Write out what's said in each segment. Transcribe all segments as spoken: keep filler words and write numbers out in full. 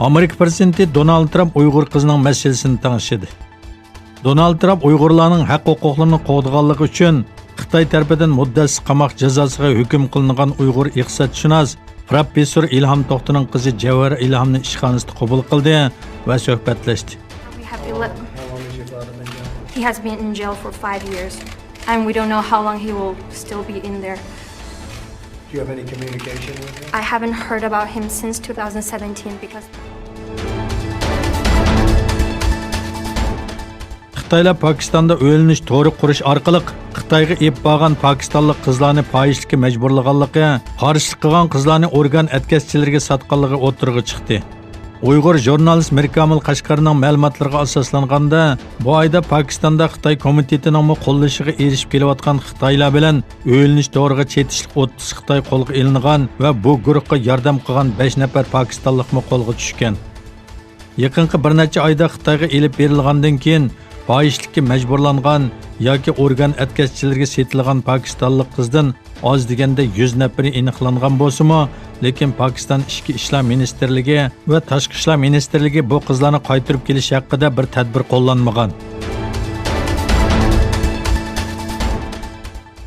ئامېرىكا پىرېزىدېنتى دونالد ترامپ ئۇيغۇر قىزىنىڭ مەسىلىسىنى تەڭشىدى. دونالد ترامپ ئۇيغۇرلارنىڭ ھەق-ھوقۇقلىرىنى قوغدىغانلىقى ئۈچۈن خىتاي تەرىپىدىن مۇددەتسىز قاماق جازاسىغا ھۆكۈم قىلىنغان ئۇيغۇر ئىقتىسادشۇناس پروفېسسور ئىلھام توختىنىڭ قىزى جەۋھەر ئىلھامنى ئىشخانىسىدا قبۇل قىلدى ۋە سۆھبەتلەشتى. We have ele- How long has your father been gone? He has been in jail for five years, and we don't know how long he will still be in there. Do you have any communication with him? I haven't heard about him since two thousand seventeen because خىتايلار پاكىستاندا ئۆيلىنىش تورى قۇرۇش ئارقىلىق خىتايغا ئېلىپ بارغان پاكىستانلىق قىزلارنى پاھىشىلىككە مەجبۇرلىغانلىقى، قارشىلىق قىلغان قىزلارنى ئورگان ئەتكەسچىلىرىگە ساتقانلىقى ئوتتۇرىغا چىقتى. ئۇيغۇر ژۇرنالىست مىركامىل قەشقەرنىڭ مەلۇماتلىرىغا ئاساسلانغاندا، بۇ ئايدا پاكىستاندا خىتاي كومىتېتىنىڭمۇ قوللىشىغا ئېرىشىپ كېلىۋاتقان خىتايلار بىلەن ئۆيلىنىش تورىغا چېتىشلىق ئوتتۇز خىتاي قولغا ئېلىنغان ۋە بۇ گۇرۇھقا ياردەم قىلغان بەش نەپەر پاكىستانلىقمۇ قولغا چۈشكەن. يېقىنقى بىر نەچچە ئايدا خىتايغا ئېلىپ بېرىلغاندىن كېيىن پاھىشىلىككە مەجبۇرلانغان ياكى ئورگان ئەتكەسچىلىرىگە سېتىلغان پاكىستانلىق قىزدىن ئاز دېگەندە يۈز نەپىرى ئېنىقلانغان بولسىمۇ، لېكىن پاكىستان ئىچكى ئىشلار مىنىستىرلىكى ۋە تاشقى ئىشلار مىنىستىرلىكى بۇ قىزلارنى قايتۇرۇپ كېلىش ھەققىدە بىر تەدبىر قوللانمىغان.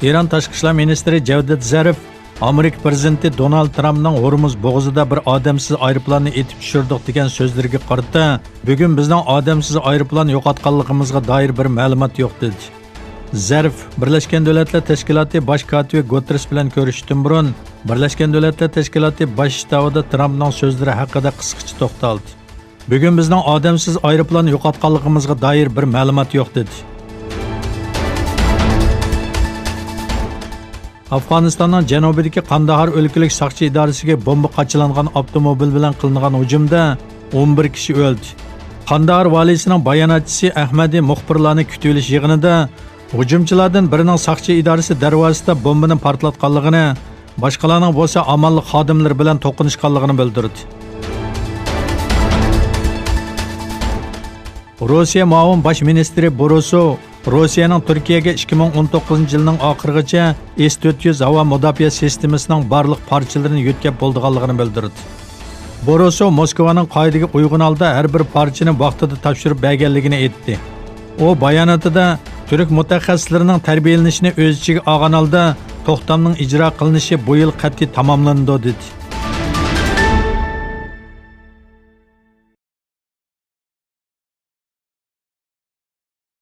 ئىران تاشقى ئىشلار مىنىستىرى جەۋدەت زەرىف ئامېرىكا پىرېزىدېنتى دونالد ترامپنىڭ ھورمۇز بوغۇزىدا بىر ئادەمسىز ئايروپىلاننى ئېتىپ چۈشۈردۇق دېگەن سۆزلىرىگە قارىتا، بۈگۈن بىزنىڭ ئادەمسىز ئايروپىلان يوقاتقانلىقىمىزغا دائىر بىر مەلۇمات يوق، دېدى. زەرف بىرلەشكەن دۆلەتلەر تەشكىلاتى باش كاتىپى گۇتېررېس بىلەن كۆرۈشۈشتىن بۇرۇن، بىرلەشكەن دۆلەتلەر تەشكىلاتى باش شتابىدا ترامپنىڭ سۆزلىرى ھەققىدە قىسقىچە توختالدى. بۈگۈن بىزنىڭ ئادەمسىز ئايروپىلان يوقاتقانلىقىمىزغا دائىر بىر مەلۇمات يوق، دېدى. ئافغانىستاننىڭ جەنۇبىدىكى قانداھار ئۆلكىلىك ساقچى ئىدارىسىگە بومبا قاچىلانغان ئاپتوموبىل بىلەن قىلىنغان ھۇجۇمدا ئون بىر كىشى ئۆلدى. قانداھار ۋالىيسىنىڭ باياناتچىسى ئەھمەدى مۇخبىرلارنى كۈتۈۋېلىش يىغىنىدا ھۇجۇمچىلاردىن بىرىنىڭ ساقچى ئىدارىسى دەرۋازىسىدا بومبىنى پارتلاتقانلىقىنى، باشقىلارنىڭ بولسا ئامانلىق خادىملىرى بىلەن توقۇنۇشقانلىقىنى بىلدۈردى. روسىيە مۇئاۋىن باش مىنىستىرى بوروسوۋ روسىيەنىڭ تۈركىيەگە ئىككى مىڭ ئون توققۇزىنچى يىلنىڭ ئاخىرىغىچە ئىس تۆت يۈز ھاۋا مۇداپىئە سىستېمىسىنىڭ بارلىق پارچىلىرىنى يۆتكەپ بولىدىغانلىقىنى بىلدۈردى. بوروسوۋ موسكۋانىڭ قائىدىگە ئۇيغۇن ھالدا ھەر بىر پارچىنى ۋاقتىدا تاپشۇرۇپ بەرگەنلىكىنى ئېيتتى. ئۇ باياناتىدا تۈرك مۇتەخەسسىسلىرىنىڭ تەربىيەلىنىشىنى ئۆز ئىچىگە ئالغان ھالدا توختامنىڭ ئىجرا قىلىنىشى بۇ يىل قەتئىي تاماملىنىدۇ، دېدى.